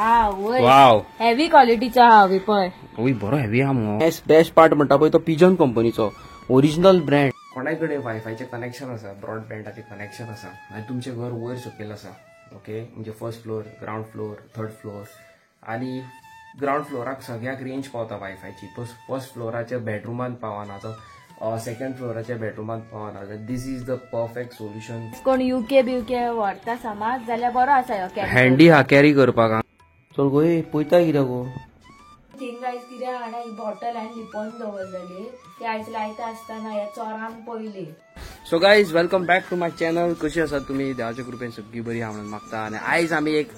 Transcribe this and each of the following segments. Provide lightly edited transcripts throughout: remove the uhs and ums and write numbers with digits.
वाव, हेवी क्वालिटीचो हा पळय. ओय बरो हेवी हा मगो. बेस्ट पार्ट म्हणटा पळय तो पिजन कंपनीचो ओरिजिनल ब्रँड. कोणाय कडेन वायफायचें कनेक्शन आसा, ब्रॉडबँडाचें कनेक्शन आसा आनी तुमचें घर वयर सकयल आसा, ओके, म्हणजे first floor, ground floor, third floor, आनी ग्रावंड फ्लोराक सगळ्याक रेंज पावता वायफायची, फर्स्ट फ्लोराच्या बेडरुमान पावना जावं सेकंड फ्लोराच्या बेडरुमान पावना, this is the perfect solution. कोण युके बिवके व्हरता समाज जाल्यार बरो आसा ह्यो, हँडी हा कॅरी करपाक. चल गो पळयता कित्याक गो थिंग आयज कितें हाणा ही बॉटल हांवें लिपोवन दवरलेली, ती आयज लायता आसतना ह्या चोरान पयली. So guys, welcome back to my channel. कशी आसात तुमी? देवाच्या कृपेन सगळी बरी आहा म्हणून मागता. आनी आयज आमी एक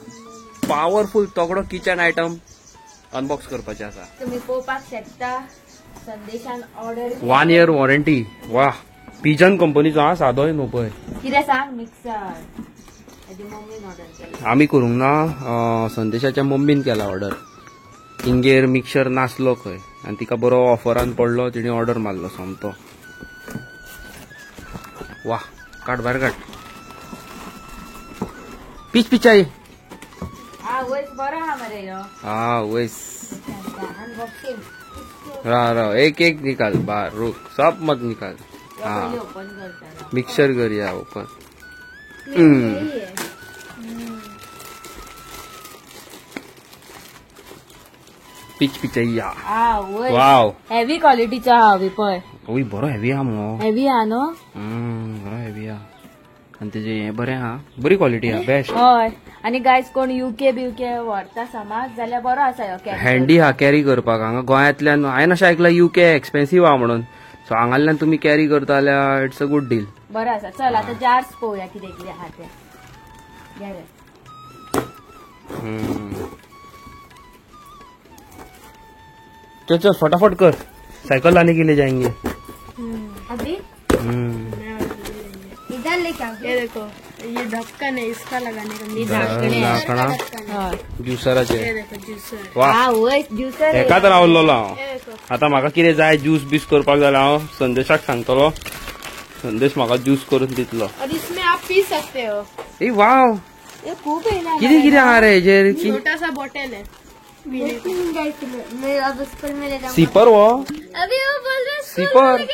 पावरफूल तगडो किचन आयटम अनबॉक्स करपाचे आसा. तुमी पळोवपाक शकता संदेशान ऑर्डर 1 year warranty. वा, पिजन कंपनीचो हा, सादोय न्हू पळय. कितें सांग, मिक्सर मम्मीन ऑर्डर केला, आमी करूंक ना, संदेशाच्या मम्मीन केला ऑर्डर. तिंगेर मिक्सर नासलो खंय आनी तिका बरो ऑफरान पडलो, तिणे ऑर्डर मारलो सोमतो. वा, काड भायर काड, पिच पिचाई. बरो हा मरे ह्यो. हा वयस, राव राव, एक एक निकाल बाहर, रुक, सब मत निकाल. हाँ, मिक्सर करूया ओपन. पिच पिचैया. वाव, हेवी क्वालिटीचो हा पळय. ओय बरो हेवी हा मगो, हेवी हा न्हू, बरो हेवी हा आनी तेजे हें बरें हा, बरी क्वालिटी हा, बेस्ट. हय, आनी गायज कोण युके बिवके व्हरता समाज जाल्यार बरो आसा ह्यो, हँडी हा कॅरी करपाक. हांगा गोंयांतल्यान हांवें अशें आयकलां युके एक्सपेन्सीव हा म्हणून, सो हांगाल्यान तुमी कॅरी करता जाल्यार it's a good deal. बरो आसा. चल आतां जार्स पळोवया कितें कितें आहा तें. चल चल फटाफट कर, सायकल लाने के लिए जाएंगे अभी. इधर लेके आओ. ये देखो, ये ढक्कन है इसका लगाने का, ढाकणा ज्युसराचे. ये देखो ज्यूसर. वा, ज्युसर हेकाच रावल्लो हांव. आतां म्हाका कितें जाय ज्यूस बीस करपाक जाल्यार हांव संदेशाक सांगतलो, संदेश म्हाका ज्यूस करून दितलो. और इसमें आप पी सकते हो. ए वाव, खूब कितें कितें आहा रे हेजेर, छोटा सा बॉटल है. मैं अब स्कूल में ले जाऊंगा. सिपर वो अभी वो बोल रहे सिपर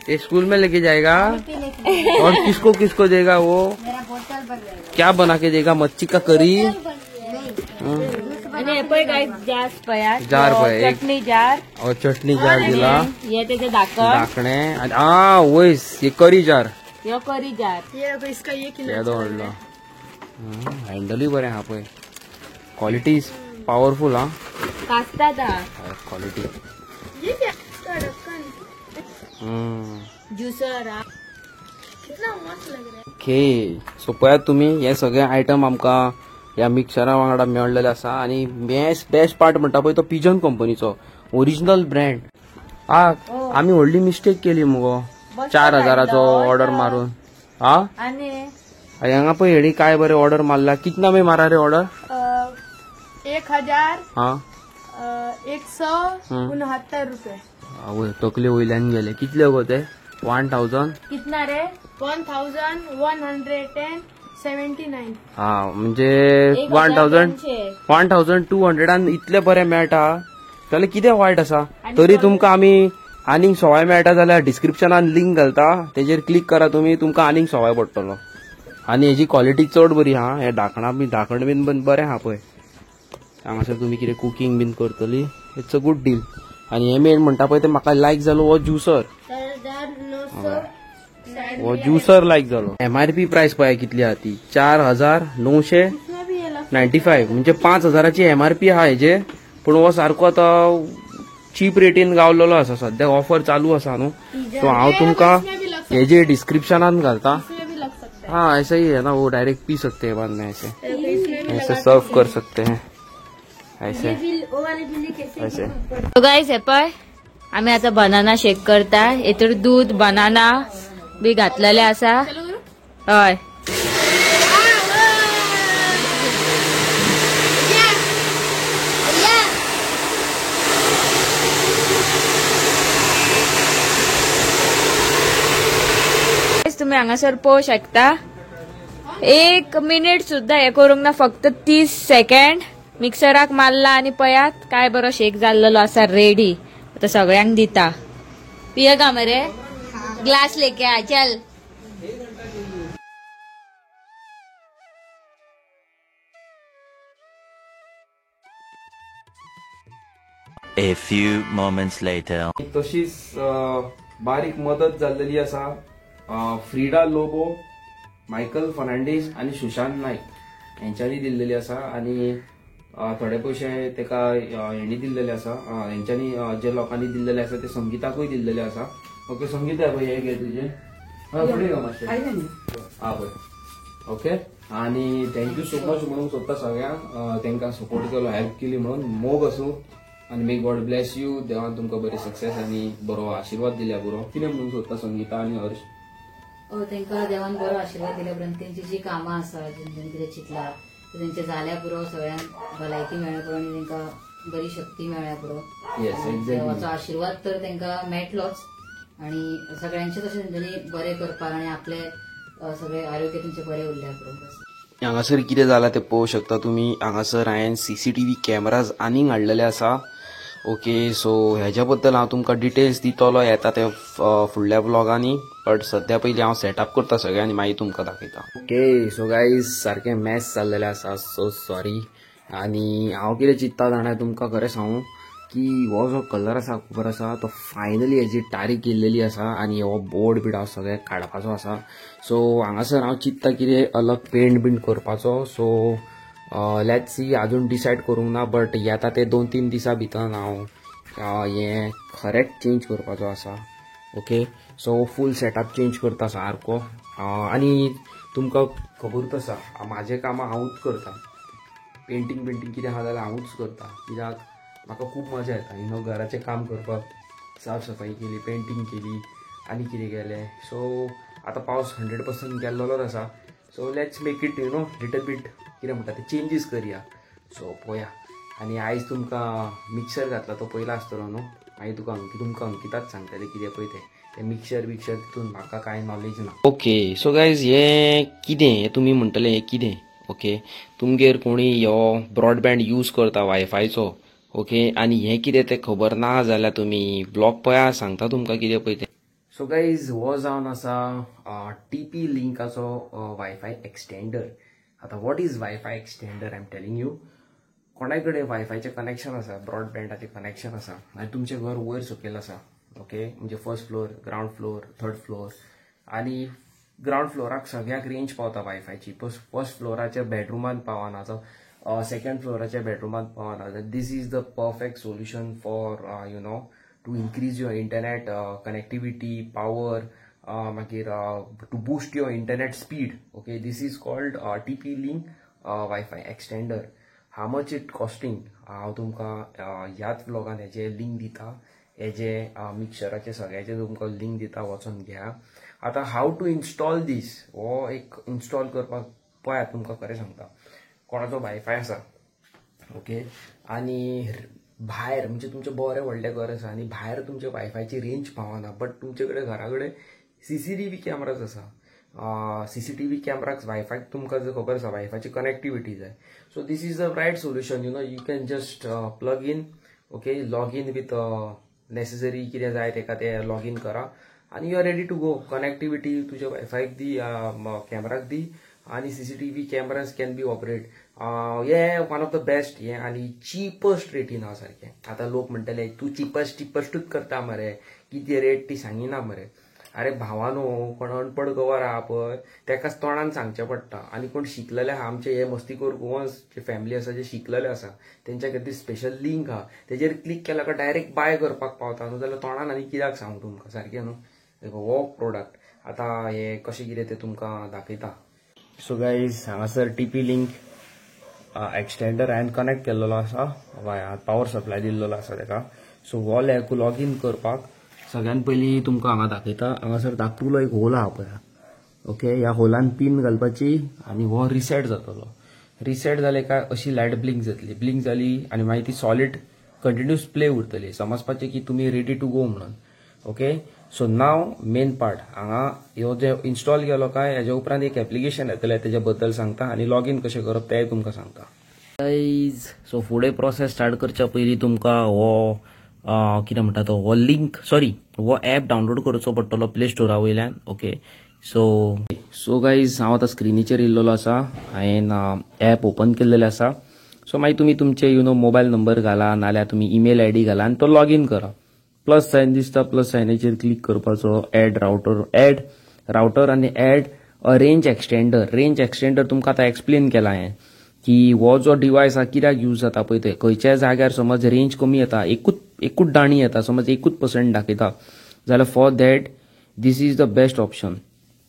स्कूल स्कूल में लेके जाएगा. और किसको किसको देगा वो? मेरा बोतल बन जाएगा. क्या बना के देगा? मच्छी का करी, जार पळय, चटणी जार, और चटणी जार दिला, हे तेजे धाकणे, आ वयस हे करी जार, ह्यो करी जार, इसका ये येदो व्हडलो हँडलूय बरें आहा पळय. क्वालिटी is powerful हा, कास्ता क्वालिटी. ज्युसर कितना मस्त लग रहा है. ओके, सो पळयात तुमी हे सगळे आयटम आमकां ह्या मिक्सरा वांगडा मेळलेले आसा. आनी बेस्ट पार्ट म्हणटा पळय तो पिजन कंपनीचो ओरिजिनल ब्रँड. आ, आमी व्हडली मिस्टेक केली मुगो, 4000चो ऑर्डर मारून. हा, हांगा पळय हेणी काय बरें ऑर्डर मारला. कितना में मारा रे ऑर्डर? 1000. हा, 169 रुपये. आवय, तकले वयल्यान गेले. कितले गो ते? 1000 कितना रे? 1179. हा, म्हणजे 1200 इतले बरें मेळटा जाल्यार कितें वायट आसा. तरी तुमकां आमी आनीक सवाय मेळटा जाल्यार डिस्क्रिप्शनान लिंक घालता, तेजेर क्लिक करा तुमी, तुमकां आनीक सवाय पडटलो. आनी हेजी क्वॉलिटी चड बरी आहा. हे धाकणां बी, धाकण बीन बरें आहा पळय. हांगासर तुमी कितें कुकींग बीन करतली, it's a good deal. आनी हे मेन म्हणटा पळय ते म्हाका लायक जालो हो ज्युसर, हो ज्युसर लायक जालो. एमआरपी प्रायस पळय कितली आहा ती, 4995, म्हणजे 5000ची एमआरपी आहा हेजे. पूण हो सारको आतां चीप रेटीन गावलेलो आसा, सद्याक ऑफर चालू आसा न्हू. सो हांव तुमकां हेजे डिस्क्रिप्शनान घालता. हाँ, ऐसा ही है ना, वो डायरेक्ट पी सकते हैं बाद में, ऐसे ऐसे सर्व कर सकते हैं, ऐसे ऐसे. तो गाइस हे पळय आमी आतां बनाना शेक करता. हेतूर दूध बनाना बी घातलेले आसा. हय, तुम्ही हांगासर पळोवंक शकता. 1 मिनिट सुद्धा हे करूंक ना, फक्त 30 सेकंड मिक्सराक मारला आनी पयात काय बरो शेक जाल्लेलो आसा रेडी. आता सगळ्यांक दिता. पिय का मरे, ग्लास लेके आ चल. A few moments later. तशीच बारीक मदत जाल्लेली आसा फ्रीडा लोबो, मायकल फर्नांडीस आनी सुशांत नाईक हेंच्यांनी दिल्लेली आसा. आनी थोडे पयशे तेका हेणी दिल्लेले आसा, हेंच्यांनी जे लोकांनी दिल्लेले आसा ते संगीताकूय दिल्लेले आसा. ओके संगीता पळय हे घे तुजें, फुडें यो मातशें. हा पळय. ओके आनी thank you so much म्हणूंक सोदता सगळ्यांक, तांकां सपोर्ट केलो, हेल्प केली म्हणून. मोग आसूं आनी मे गॉड ब्लेस you. देवान तुमकां बरें सक्सेस आनी बरो आशिर्वाद दिल्या बरो. कितें म्हणूंक सोदता संगीता आनी हर्ष? तांकां देवान बरो आशिर्वाद दिल्या उपरांत तेंची जी कामां आसा, तेंच्यांनी कितें चिंतलां तेंचें जाल्या पुरो, सगळ्यांक भलायकी मेळ्ळ्या पुरो आनी तांकां बरी शक्ती मेळ्ळ्या पुरो. देवाचो आशिर्वाद तर तांकां मेळटलोच आनी सगळ्यांचें तशें तेंच्यांनी बरें करपाक आनी आपले सगळे आरोग्य तेंचें बरें उरल्या पुरो. हांगासर कितें जालां तें पळोवंक शकता तुमी. हांगासर हांवें CCTV cameras आनीक हाडलेले आसा. ओके सो हेज्या बद्दल हांव तुमकां डिटेल्स दितलो येता ते फुडल्या व्लॉगांनी, बट सद्या पयलीं हांव सेटअप करता सगळें आनी मागीर तुमकां दाखयता. ओके सो गायज सारकें मॅस जाल्लेलें आसा, सो सॉरी. आनी हांव कितें चिंत्ता जाणा तुमकां खरें सांगू की हो जो कलर आसा खबर आसा तो फायनली हेजी तारीख येयल्लेली आसा आनी हो बोर्ड बीड हांव सगळें काडपाचो आसा. सो हांगासर हांव चिंत्ता कितें अलग पेंट बीन करपाचो. सो let's see, अजून डिसायड करूंक ना, बट येता ते 2-3 दिसां भितर हांव हें खरेंच चेंज करपाचो आसा. Okay so full setup change करता सारको. आनी तुमकां खबरूच आसा म्हाजें कामां हांवूच करता, पेंटींग पेंटींग कितें आसा जाल्यार हांवूच करता, कित्याक म्हाका खूब मजा येता you know घराचें काम करपाक. साफ सफाई केली, पेंटींग केली आनी कितें केलें. सो आतां पावस 100% गेल्लोच आसा. So let's make it you know little bit कितें म्हणटा ते चेंजीस करया. सो पळोवया. आनी आयज तुमकां मिक्सर घातला तो पयला आसतलो न्हू, मागीर तुका तुमकां अंकिताच सांगतलें कितें पळय तें तें मिक्सर बिक्सर तितून म्हाका कांय नॉलेज ना. ओके सो गायज हें कितें हें तुमी म्हणटले हें कितें. ओके तुमगेर कोणी हो ब्रॉडबँड यूज करता वायफायचो, ओके आनी हें कितें तें खबर ना जाल्यार तुमी ब्लॉग पळया, सांगता तुमकां कितें पळय तें. सो गायज हो जावन आसा TP लिंकाचो वायफाय एक्सटेंडर. आतां what is WiFi extender I am telling you. कोणाय कडेन वायफायचें कनेक्शन आसा, ब्रॉडबँडाचें कनेक्शन आसा आनी तुमचें घर वयर सकयल आसा. ओके म्हणजे first floor, ground floor, third floor, आनी ग्रावंड फ्लोराक सगळ्याक रेंज पावता वायफायची, फर्स्ट फ्लोराच्या बेडरुमान पावना जावं सेकंड फ्लोराच्या बेडरुमान पावना. This is the perfect solution for you know to increase your internet connectivity power, मागीर to boost your internet speed. Okay this is called TP Link WiFi extender. How much it costing हांव तुमकां ह्याच व्लॉगान हेजे link दिता, हेजे मिक्सराचे सगळ्याचे तुमकां link दिता, वचोन घेया. आतां how to install दीस, हो एक इन्स्टॉल करपाक पळयात, तुमकां खरें सांगता कोणाचो वायफाय आसा. ओके आनी भायर म्हणजे तुमचें बरें व्हडलें घर आसा आनी भायर तुमच्या वायफायची रेंज पावना, बट तुमचे कडेन घरा कडेन CCTV cameras आसा. CCTV कॅमराक वायफायक तुमकां जर खबर आसा वायफायची कनेक्टिविटी जाय. So this is the right solution you know, you can just plug in, okay log in with necessary कितें जाय तेका तें लॉग इन करा आनी you are ready to go. Connectivity तुज्या वायफायक दी, कॅमराक दी आनी CCTV cameras can be operate. हे one of the best हें आनी चिपस्ट रेटीन आहा सारकें. आतां लोक म्हणटले तूं चिपस्ट चिपस्टूच करता मरे, कितें रेट ती सांगिना मरे. अरे भावानो कोण अनपड गवर आहा पळय तेकाच तोंडान सांगचें पडटा, आनी कोण शिकलेले आहा आमचे हे मस्तीखोर गोवन्स जे फॅमिली आसा जे शिकलेले आसा तेंच्या खातीर स्पेशल लिंक आहा, तेजेर क्लिक केल्या काय डायरेक्ट बाय करपाक पावता न्हू, जाल्यार तोंडान आनी कित्याक सांगू तुमकां सारकें न्हू. हो प्रोडक्ट आतां हे कशें कितें तें तुमकां दाखयता. सो गायज हांगासर TP link extender हांवें कनेक्ट केल्लो आसा, पावर सप्लाय दिल्लो आसा तेका. सो हो लॉग इन करपाक सगळ्यान पयलीं तुमकां हांगा दाखयता. हांगासर धाकटुलो एक होल आहा पळय, ओके ह्या होलान पिन घालपाची आनी हो रिसेट जातलो. रिसेट जाले काय अशी लायट ब्लिंक जातली, ब्लिंक जाली आनी मागीर ती सॉलिड कंटिन्युअस प्ले उरतली, समजपाचें की तुमी रेडी टू गो म्हणून. ओके सो नाव मेन पार्ट हांगा ह्यो जे इन्स्टॉल केलो काय हेज्या उपरांत एक एप्लिकेशन येतलें तेज्या बद्दल सांगता आनी लॉगीन कशें करप तेंय तुमकां सांगता. गायज सो फुडें प्रोसेस स्टार्ट करच्या पयलीं तुमकां हो कितें म्हणटा तो हो लिंक सॉरी हो एप डावनलोड करचो पडटलो प्ले स्टोरा वयल्यान. ओके सो सो गायज हांव आतां स्क्रिनीचेर येयल्लो आसा, हांवें एप ओपन केल्लेलें आसा. सो मागीर तुमी तुमचे you know mobile number घाला नाल्यार तुमी ईमेल I D घाला आनी तो लॉगीन करा. प्लस सायन दिसता, प्लस सायनाचेर क्लिक करपाचो, एड रावटर आनी add a range extender. Range extender तुमकां आतां एक्सप्लेन केला हांवें की हो जो डिवायस आसा कित्याक यूज जाता पळय ते खंयच्याय जाग्यार समज रेंज कमी येता, एकूच दाणी येता, समज एकूच पर्संट दाखयता जाल्यार for that this is the best option.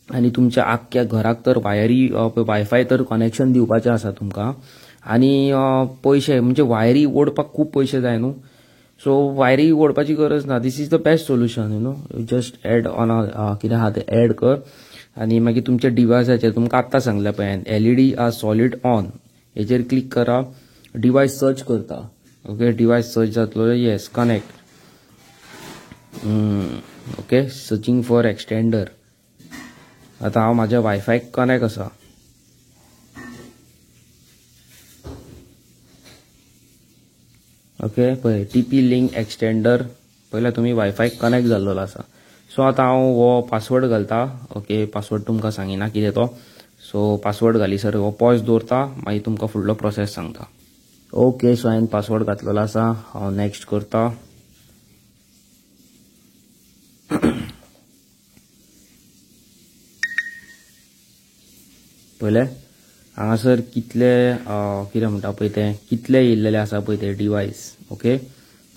आनी तुमच्या आख्ख्या घराक तर वायरी वायफाय तर कनेक्शन दिवपाचें आसा तुमकां आनी पयशे म्हणजे वायरी ओडपाक खूब पयशे जाय न्हू, सो वायरी ओडपाची गरज ना. This is the best solution you know, just add on कितें आहा तें एड कर आनी मागीर तुमच्या डिवायसाचेर तुमकां आत्तां सांगलें पळय हांवें एलईडी आर सॉलिड ऑन हेजेर क्लिक करा, डिवायस सर्च करता. ओके डिवायस सर्च जातलो, yes connect. Okay searching for extender. आतां हांव म्हाज्या वायफायक कनेक्ट आसा. ओके पळय टीपी लिंक एक्सटेंडर पयल्या तुमी वायफायक कनेक्ट जाल्लो आसा. सो आतां हांव हो पासवर्ड घालता. ओके पासवर्ड तुमकां सांगिना कितें तो, सो पासवर्ड घालीसर हो पॉज दवरता, मागीर तुमकां फुडलो प्रोसेस सांगता. ओके सो हांवें पासवर्ड घातलेलो आसा, हांव नॅक्स्ट करता. पयले हांगासर कितले कितें म्हणटा पळय तें कितले येयल्लेले आसा पळय ते डिवायस. ओके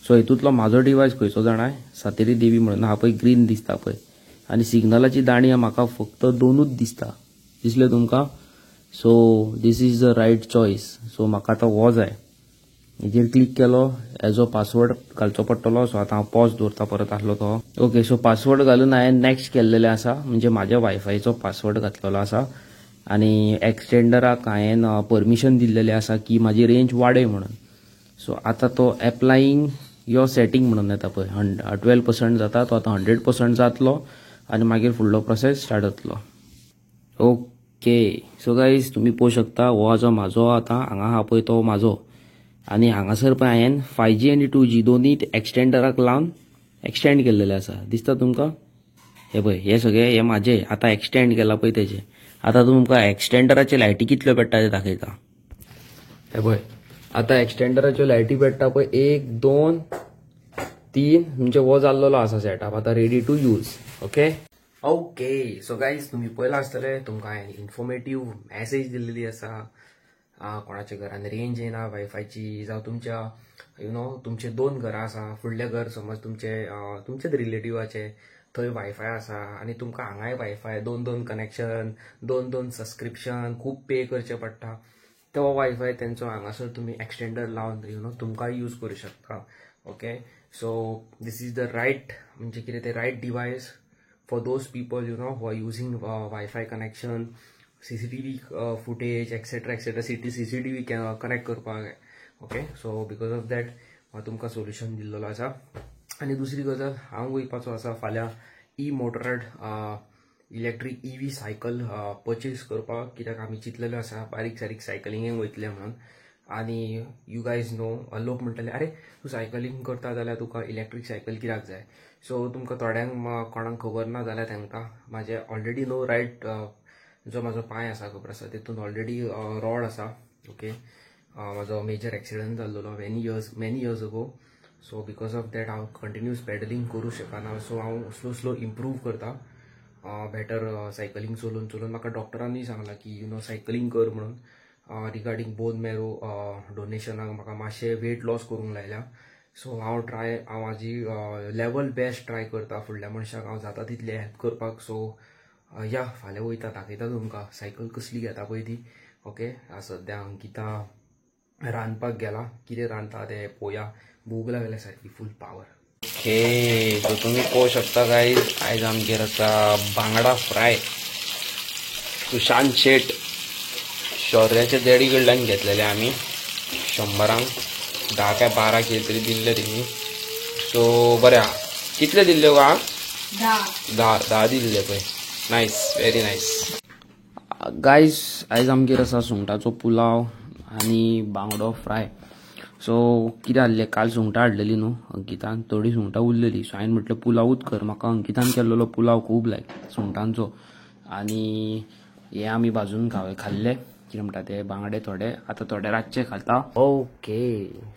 सो हितूंतलो म्हाजो डिवायस खंयचो जाणाय, सातेरी देवी म्हणून आहा पळय, ग्रीन दिसता पळय आनी सिग्नलाची दाणी म्हाका फक्त दोनूच दिसता, दिसले तुमकां? So this is the right choice. So म्हाका आतां हो जाय, हेजेर क्लिक केलो, एजो पासवर्ड घालचो पडटलो. सो आतां हांव पॉज दवरता परत आसलो तो. ओके सो पासवर्ड घालून हांवें नॅक्स्ट केल्लेलें आसा, म्हणजे म्हाज्या वायफायचो पासवर्ड घातलेलो आसा आनी एक्सटेंडराक हांवें परमिशन दिल्लेलें आसा की म्हाजी रेंज वाडय म्हणून. सो आतां तो एप्लायींग your setting म्हणून येता पळय, 12% जाता तो आतां 100% जातलो आनी मागीर फुडलो प्रोसेस स्टार्ट जातलो. ओके सो गायज तुमी पळोवंक शकता हो आजो म्हाजो आतां हांगा आहा पळय तो म्हाजो आनी हांगासर पळय हांवें 5G आनी 2G दोनूय एक्सटेंडराक लावन एक्सटेंड केल्लेले आसा, दिसता तुमकां? हे पळय हे सगळे हे म्हाजे आतां एक्सटेंड केला पळय तेजे. आतां तुमकां एक्सटेंडराचे लायटी कितल्यो पेट्टा ते दाखयता. हे पळय आतां एक्सटेंडराच्यो लायटी पेट्टा पळय 1 2 3 म्हणजे हो जाल्लेलो आसा सेटअप आतां ready to use. Okay okay so guys तुमी पळयलां आसतलें, तुमकां हांवें इन्फॉर्मेटीव मॅसेज दिल्लेली आसा. कोणाच्या घरान रेंज येना वायफायची, जावं तुमच्या you know तुमचे 2 घरां आसा, फुडलें घर समज तुमचे तुमचेच रिलेटिवाचे थंय वायफाय आसा आनी तुमकां हांगाय वायफाय 2 2 कनेक्शन 2 2 सबस्क्रिप्शन खूब पे करचें पडटा, तो वायफाय तेंचो हांगासर तुमी एक्सटेंडर लावन you know तुमकां यूज करूं शकता. Okay so this is the right म्हणजे कितें तें right device for those people you know who are using wifi connection, CCTV footage etcetera etcetera, CCTV connect करपाक. Okay so because of that हांव तुमकां solution दिल्लेलो आसा. आनी दुसरी गजाल, हांव वयपाचो आसा फाल्यां e motorrad electric EV cycle purchase करपाक, कित्याक आमी चिंतलेलें आसा बारीक सारीक सायकलिंगेक वयतले म्हणून. आनी you guys नो लोक म्हणटले अरे तूं सायकलींग करता जाल्यार तुका इलेक्ट्रीक सायकल कित्याक जाय. सो तुमकां थोड्यांक कोणाक खबर ना जाल्यार तांकां म्हाजें ऑलरेडी नो रायट जो म्हाजो पांय आसा खबर आसा तितून ऑलरेडी रॉड आसा. ओके म्हाजो मेजर एक्सिडंट जाल्लो many years ago. So because of that हांव कंटिन्यूस पेडलिंग करूं शकना, सो हांव स्लो स्लो इम्प्रूव करता बेटर सायकलींग चलोवन चलोवन. म्हाका डॉक्टरांनी सांगलां की you know cycling कर म्हणून. रिगार्डींग बोन मॅरो डोनेशनाक म्हाका मातशें वेट लॉस करूंक लायल्या. सो हांव ट्राय हांव म्हाजी लेवल बेस्ट ट्राय करता फुडल्या मनशाक हांव जाता तितलें हेल्प करपाक. सो या फाल्यां वयता दाखयता तुमकां सायकल कसली घेता पळय ती. ओके सद्या अंकिता रांदपाक गेला, कितें रांदता तें पळोवया, भूक लागल्या सारकी फूल पावर. ओके सो तुमी पळोवंक शकता गायज आयज आमगेर आसा बांगडा फ्राय, सुशांत शेट शौर्याच्या देडी कडल्यान घेतलेले आमी 100 10 काय 12 कितें तरी दिल्ले तेणी. सो बरें आहा. कितले दिल्ले गा? 10 10 दिल्ले पळय. Nice, very nice. गायज आयज आमगेर आसा सुंगटाचो पुलाव आनी बांगडो फ्राय. सो कितें आहलें, काल सुंगटां हाडलेली न्हू अंकितान, थोडी सुंगटां उरलेली. सो हांवें म्हटलें पुलावूच कर. म्हाका अंकितान केल्लो पुलाव खूब लायक सुंगटांचो. आनी हे आमी भाजून खाल्ले, कितें म्हणटा ते बांगडे थोडे, आतां थोडे रातचे खाता. ओके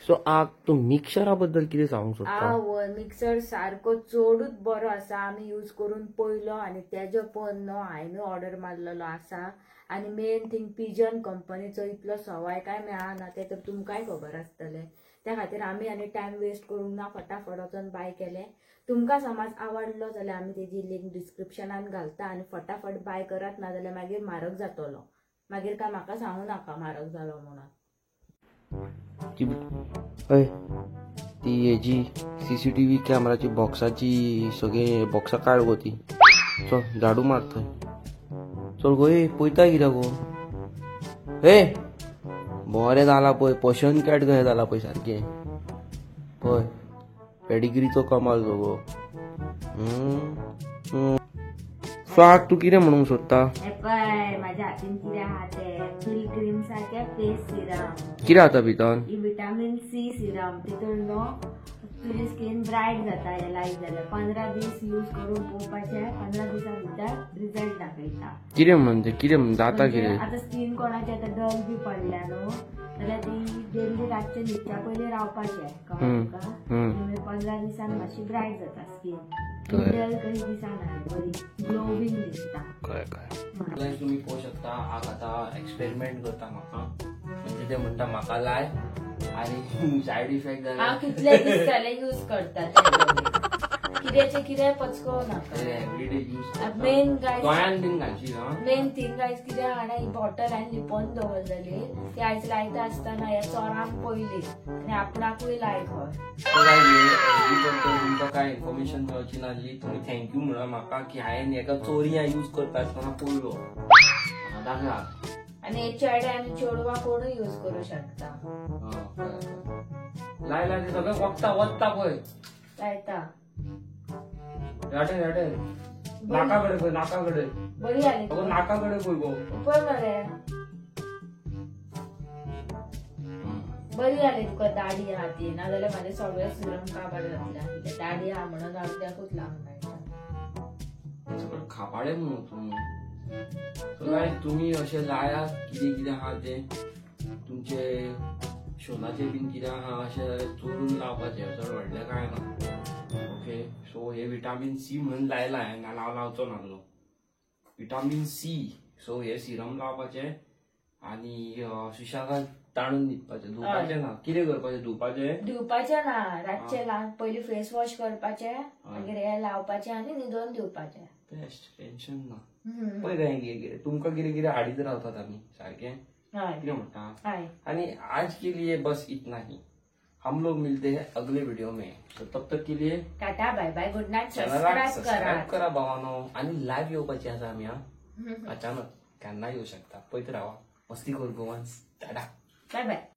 सो आग तूं मिक्सरा बद्दल कितें सांगूंक सोदता? आवय मिक्सर सारको चडूच बरो आसा. आमी यूज करून पयलो आनी तेजो पळोवन न्हू हांवें ऑर्डर मारलेलो आसा. आनी मेन थिंग पिजन कंपनीचो इतलो सवाय काय मेळना तें तर तुमकांय खबर आसतलें. त्या खातीर आमी आनी टायम वेस्ट करूंक ना, फटाफट वचोन बाय केलें. तुमकां समज आवडलो जाल्यार आमी तेजी लिंक डिस्क्रिप्शनान घालता आनी फटाफट बाय करात, ना जाल्यार मागीर म्हारग जातलो. मागीर काय म्हाका सांगू नाका म्हारग जालो म्हणून. हय ती हेजी CCTV कॅमेराची बॉक्साची सगळे बॉक्सां काड गो ती. चल झाडू मार थंय. चल गो ए पळयता कित्याक गो, हे बरें जालां पळय, पोशन कॅट कशें जालां पळय सारकें. पळय पेडिग्रीचो कमाल तो गो. सो आग तूं कितें म्हणूंक सोदता? पळय म्हाज्या हातीन कितें आहा तें पिलग्रीम सारकें फेस सिरम. कितें आता भितर? Vitamin C serum. तितून न्हू तुजी स्कीन ब्रायट जाता. हे लायक जाल्यार 15 दीस यूज करून पळोवपाचें. 15 दिसां भितर रिजल्ट दाखयता. कितें म्हणून तें कितें म्हणून जाता कितें? आतां स्कीन कोणाची आतां डल बी पडल्या न्हू जाल्यार ती डेली रातचे न्हिदच्या पयलीं रावपाचें, कळ्ळें तुका? 15 दिसान मातशी ब्रायट जाता स्कीन, डल कशी दिसना, बरी ग्लोवींग दिसता. कळ्ळें कळ्ळें. तुमी पळोवंक शकता आग आतां एक्सपेरिमेंट करता म्हाका, म्हणजे ते म्हणटा म्हाका लाय आनी सायड इफेक्ट जाला. कितले दीस जाले यूज करता, कित्याचे कितें पचको नाका. एवरीडे यूज मेन गायज गोंयान बीन घालची. मेन थिंग गायज कितें जाणा, ही बॉटल हांवें लिपोवन दवरलेली, ती आयज लायता आसतना ह्या चोरान पयली आनी आपणाकूय लाय खंय. तुमकां कांय इन्फॉर्मेशन मेळची नासली, तुमी thank you म्हणा म्हाका की हांवें हेका चोरी यूज करता आसतना पळयलो. दाखया. आनी चेडे आनी चेडवां कोणूय यूज करूं शकता. लाय लाय सगळें वखता वत्ता पळय लायता. राटे राटे नाका कडे पळय, नाका कडे बरी जाली, नाका कडे पळय गो, पळय मरे बरी जाली तुका दाडी आहा ती, नाजाल्यार म्हाजें सगळें सिरम काबार जातलें. दाडी आहा म्हणून अर्द्याकूच लावंक मेळटा. सगळें खापाडे म्हणून तुमी. सो गायज तुमी अशें लायात कितें कितें आहा तें तुमचे शोनाचें बीन कितें आहा अशें जाल्यार चोरून लावपाचें, चड व्हडलें कांय ना. ओके सो हे विटामीन सी म्हणून लायलां हांवें, नाल्यार हांव लावचो नासलो. विटामीन सी सो हे सिरम लावपाचें आनी सुशेगाद ताणून न्हिदपाचें, धुवपाचें ना. कितें करपाचें? धुवपाचें? धुवपाचें ना, रातचें लावन पयलीं फेस वॉश करपाचें, मागीर हे लावपाचें आनी न्हिदोन दिवपाचें. बेस्ट, टेन्शन ना. पळय काय कितें कितें तुमकां कितें कितें हाडीत रावतात आमी सारकें, कितें म्हणटा. आनी आज के लिए बस इतना ही, हम लोग मिलते हैं अगले वीडियो में. तो तब तक के लिए tata bye bye, good night. Subscribe करा भावानो. आनी लायव्ह येवपाची आसा आमी. हा अचानक केन्ना येऊ शकता, पळयत रावा. मस्ती कर गोवन्स. Tata bye bye.